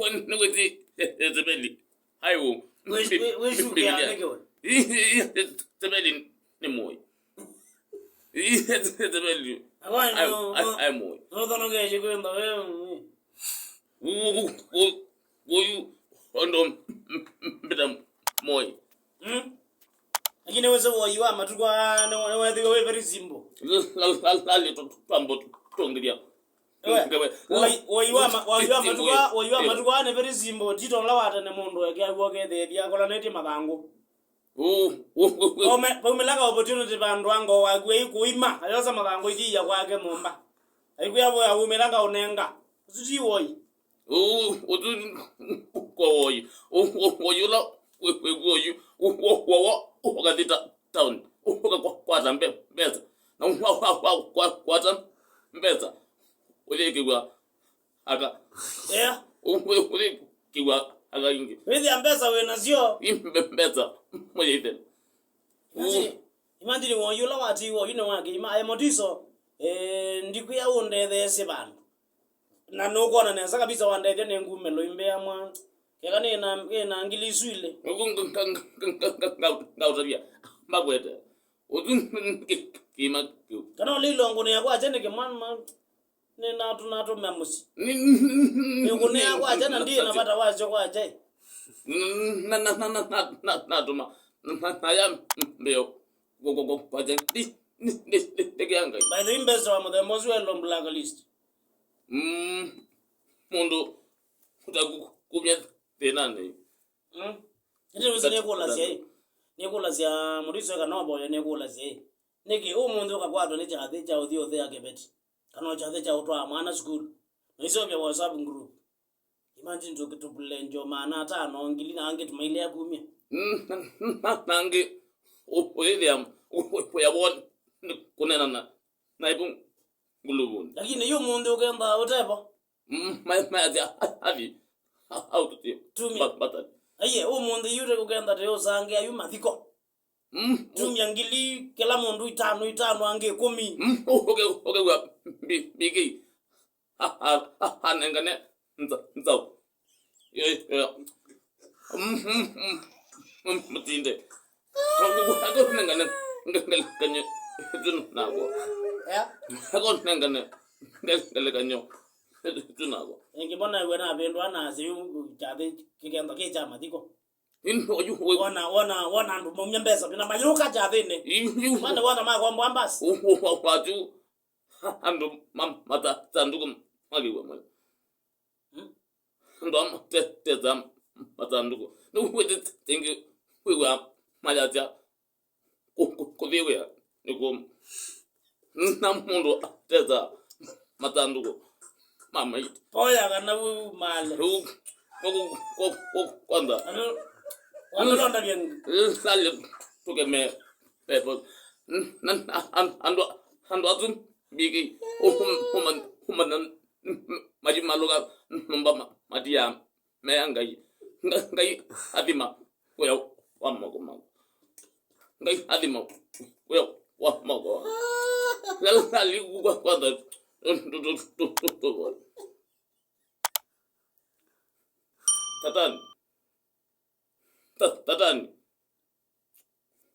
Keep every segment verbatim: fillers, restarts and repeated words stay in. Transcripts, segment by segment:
Kwani nĩwĩsĩ Yezebeli aĩ ũũ? Wĩ- wĩ- wĩcukĩaa nĩkĩ we? Yezebeli nĩ mũĩ. Yezebeli aĩ mũĩ. Nũthonokeesye kwĩntha we. Ũyu ũndũ mbĩta mũĩ. Mm. Lakini wĩsĩ woi wa matukũ aa nĩ- nĩwethĩwe wĩ very simple. Lali twambo tũngĩthya. Ewe, woi- woi wa ma- woi wa matukũ aa- woi wa matukũ aa nĩ very simple. Tito ũla wa tene mũndũ ekeaw'a ũkethĩĩthya akolanĩtye mathangũ. Paume- paumĩla ka opportunity vandũ ango waku ei kũima ayosa mathangũ ithiia kwake nyũmba. Aikwĩa voya umĩla ngaũnenga. Ũsu ti woi. Ũsu kwa woi. Woi ũla wĩkw'o ũyu wowo ũkathi taoni ũkakwata mbesa na wakwata mbesa ũyĩkĩw'a aka. Yeah. Ũyĩkĩw'a aka ingĩ. Wĩthĩa mbesa wĩ nasyo. Mbesa mũyĩithĩla. Imagine, imagine woi ũla watiiwe oyu nĩ wa kĩima aĩ mũtiso. Eh, ndikwĩa ũndetheesye vandũ. Na nũkwona nesa kabisa wandethya nĩ ngumĩlo imbea mwa. Keka nĩ na, nĩ na ngili isu ilĩ. Ngaũtavya makwete. Ũsu kĩima kĩu. Kana ũlĩ ilongoni yakwa ache nĩ kĩmwana ma. Nĩ natũ natũmĩa mũsyĩ. Nĩ kũnĩa kwa ache na ndiĩ na vata wasyo kwa ache. Natũma naya mbeo kwa ache. Ndekea Ngai. By the way, mbesa wa mũthemba ũsu welo blacklist. Mm, mũndũ ũtakumya thĩnanĩ. Mm. Ĩndĩ wĩsĩ nĩkũlasya ĩ, nĩkũlasya mũndũ isu eka no voyo nĩkũlasya ĩ. Nĩkĩ ũmũnthĩ ũkakwatwa nĩ kyathĩ kya ũthi ũthea kĩveti? Kana o kyathĩ kya ũtwaa mwana sukulu? Na iseũvya WhatsApp group. Imagine tũkĩtũpule njo maana atano ngili na angĩ tũmailea kumya. Mm, na angĩ ũyĩthĩa wĩa woo nĩ kũneena na na ĩvu nguluvuni. Lakini yu mũnthĩ ũkenda ũtevo. Mm, ma- mayasya athi autũtie. Tumia. Batani. Aiye, ũmũnthĩ yu ũkenda te ũsangĩa yu mathiko. Mm, tumia ngili kĩla mũndũ itano itano angĩ ĩkũmi. Mm, ũke ũkew'a mbikei anengane nza- nzaũ. Mũtinde. Akonengane ngelekany'o ĩtu nakwa. Akonengane ngelekany'o ĩtu nakwa. Ĩngĩ mbona ĩwe navĩndwa na asĩ yu kyathĩ kĩkenda kĩ kya mathiko. Ĩndĩ oyu wĩ- Wona wona wona andũ maumya mbesa na mayũka kyathĩnĩ. Yu- yu- Mane wona makomboa mbasi. Watu andũ ma- mata- sandũkũ makĩw'a mwe. Hmm? Andũ ama te- tesa matandũkũ. Nĩwĩtĩngĩ wĩw'a mayasya kũ- kũ- kũthĩwĩa nĩ kũmũ. Na mũndũ atesa matandũkũ ma maiti. Oya kana wĩ umale. Rĩu kũ- kũ- kũ- kwanza. Andũ andũ londa vyengi. Sali tũkeme pepo. Na- na- an- andũ andũ asu mbikĩ uma- uma- uma- na- mathi malũka nyũmba ma- matia mea Ngai. Nga- Ngai athima wĩa wa moko maku. Ngai athima wĩa wa moko maku. Lali kwa- kwanza. Tatani. Ta- Tatani.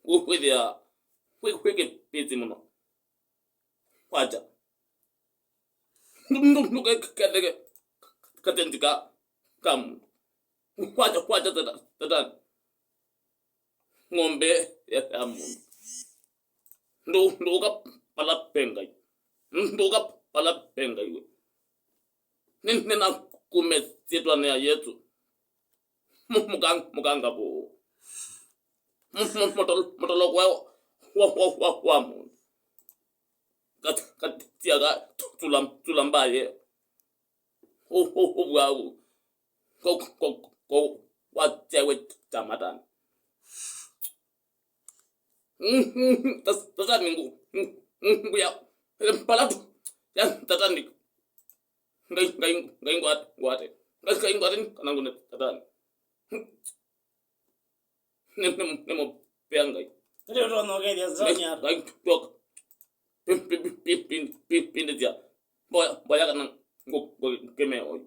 Wĩthĩa wĩ- wĩ kĩpĩsĩ mũno. Kwacha. Ndũketheke katenti ka ka mũndũ. Kwacha kwacha Satani. Ng'ombe ya mũndũ. Ndũ- ndũka pala pe Ngai. Ndũka pala pe Ngai we. Nĩ- nĩnakumya syĩtwanĩ ya Yesũ. Mũkangavũ. Mũtolokwa wa mũndũ. Katia ka tula mbaye. Ũvwau. Ko watewe tamatani. Tatani nguya palatu ya tatani. Ngai ngai ngai ngwate ngwate ngai ngai ngwate kana ngune tatani. Nĩ- nĩ- nĩmũpea Ngai. Ndio ndo no geria zoni hapa. Ngai tuoka. Pindĩthya mboya mboya kana ngũkeme oyu.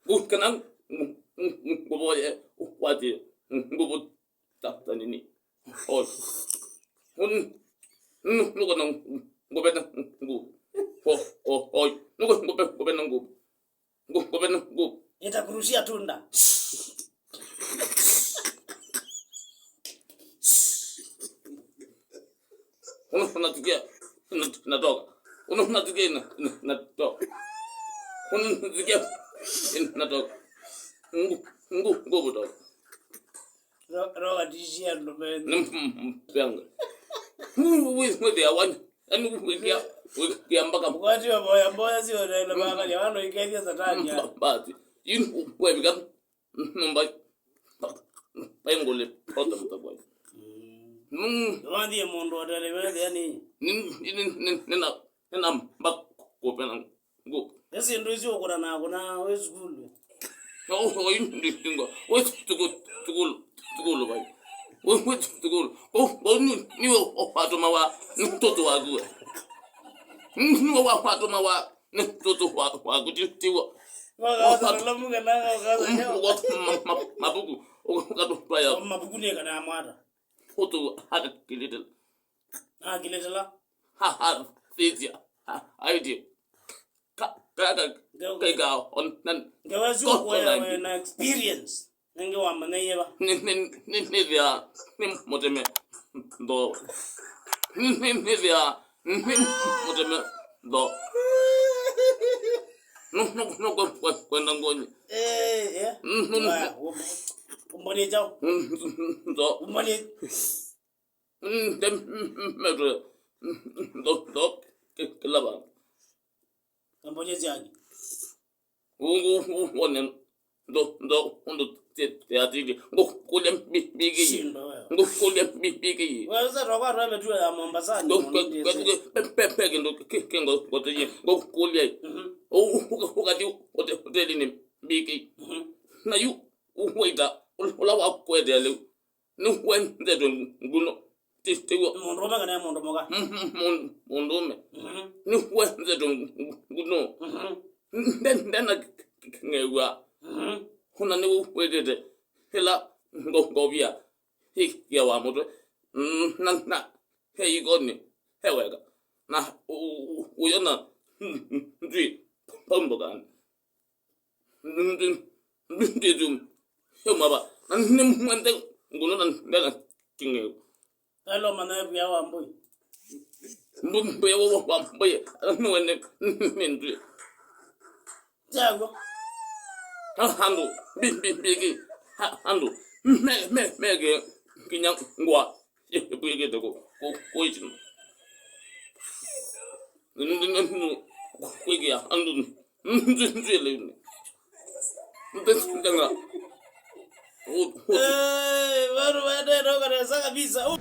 Kana ngũvoye watie ngũvũ ta, ta nini. Oi. Nũkona ngũvena ngũ. Oi. Nũkona ngũvena ngũ. Ngũ, ngũvena ngũ. Nitakurushia tunda. Una-, unasikia? Ina-, inatoka. Una-, unasikia? Ina-, ina-, inatoka. Una-, unasikia? Inatoka. Ngu-, ngu-, nguvu toka. Ro-, rogatishia ndo mene. Ni m-, m-, mpengo. Wi-, wi-, withia wani. Yaani withia, withia mpaka. Mkwati wa mboya, mboya sio nene, baba, ya wano ikethia satani ya. Mba-, basi. Yini wevika. Numba. Pai ngule problem ta kwa. Mm. Nĩwandie mũndũ ũtele wethĩa nĩ. Nĩ, nĩ, nĩ, nĩ, nĩna, nĩna mba kũpena ngũ. Esi ndũ icio ũkũra na kũna wĩ sukulu. No, oi, ndi, ndingo. Wĩ tuku, tukulu, tukulu bai. Wĩ, wĩ tukulu. O, o, ni, ni o, o, watũma wa, ni mtoto waku we. Ni, ni o, wa, watũma wa, ni mtoto wa, waku, ti, ti wa. Wakaza, lamuka na, wakaza, ya. Uko, ma, ma, mabuku. Ukatupaya. Mabuku nĩ kana mwata. Ũtũ akakilitela. Akilitela. Ha, ha, thĩthya. Ha, aĩtye. Ka, ka, ka, kaika on, nan. Ngewa sio kwa na experience. Nenge wa maneye ba. Nĩ, nĩ, nĩ, nĩthĩa, nĩ mũteme. Ndo. Nĩ, nĩ, nĩthĩa, nĩ mũteme. Ndo. No, no, no, kwa, kwa, kwenda ngonyi. Eh, eh. Mm, mm. Haya, um-, umboni chao. Mm, mm, mm, ndo. Umboni. Mm, dem, mm, mm, metwe. Mm, mm, ndo, ndo. Ki-, kila ba. Umboni chao. Ungu, u-, one. Ndo, ndo, undo, te, te, atiki. Ngo, kule, bi, bi, ki. Simba wewe. Ngo, kule, bi, bi, ki. Wewe sasa tutakuwa tuwe tu ya Mombasa ni. Ngo, kwe, kwe, kwe, pe, pe, pe, ki, ndo, ki, ki, ngo, ngo, te, ngo, kule. Mhm. U-, u-, uka, ukati, hote-, hoteli ni, bi, ki. Mhm. Na yu, u-, waita, ula, ula wa kwete leo. Nĩ wendetwe nguno. Ti, ti w'o. Mũndũũme kana mũndũ mũka? Mm, mm, mũndũ, mũndũũme. Mhm. Nĩ wendetwe ngu-, nguno. Mhm. Nde-, ndena k-, k-, kĩng'ew'a. Mhm. Ona nĩ wĩtĩte ĩla ngo-, ngovia ĩkĩawa mũtwe. Mm, na, na, he ikoni, he weka. Na ũ-, ũ-, ũyona ndwĩ pambũkani. Ndi, ndi, ndi, ndi, ndi, yomaba. Na nĩ mwende nguno na ndena kĩng'eu. Elo mana ya wa mbui. Mbu, mbu ya wa, wa, mbu ya. Nĩ wene, nĩ ndĩ. Jago. Ha, handũ, bi, bi, bi, ki. Ha, handũ. Me, me, me, ke, kinya ngwa. Ĩkwĩkĩte kũ, kũ, kũitina. Kwĩkĩa andũ nzwĩlĩnĩ. Ndenga. Eh, vandu vaendee ndoka nesa kabisa.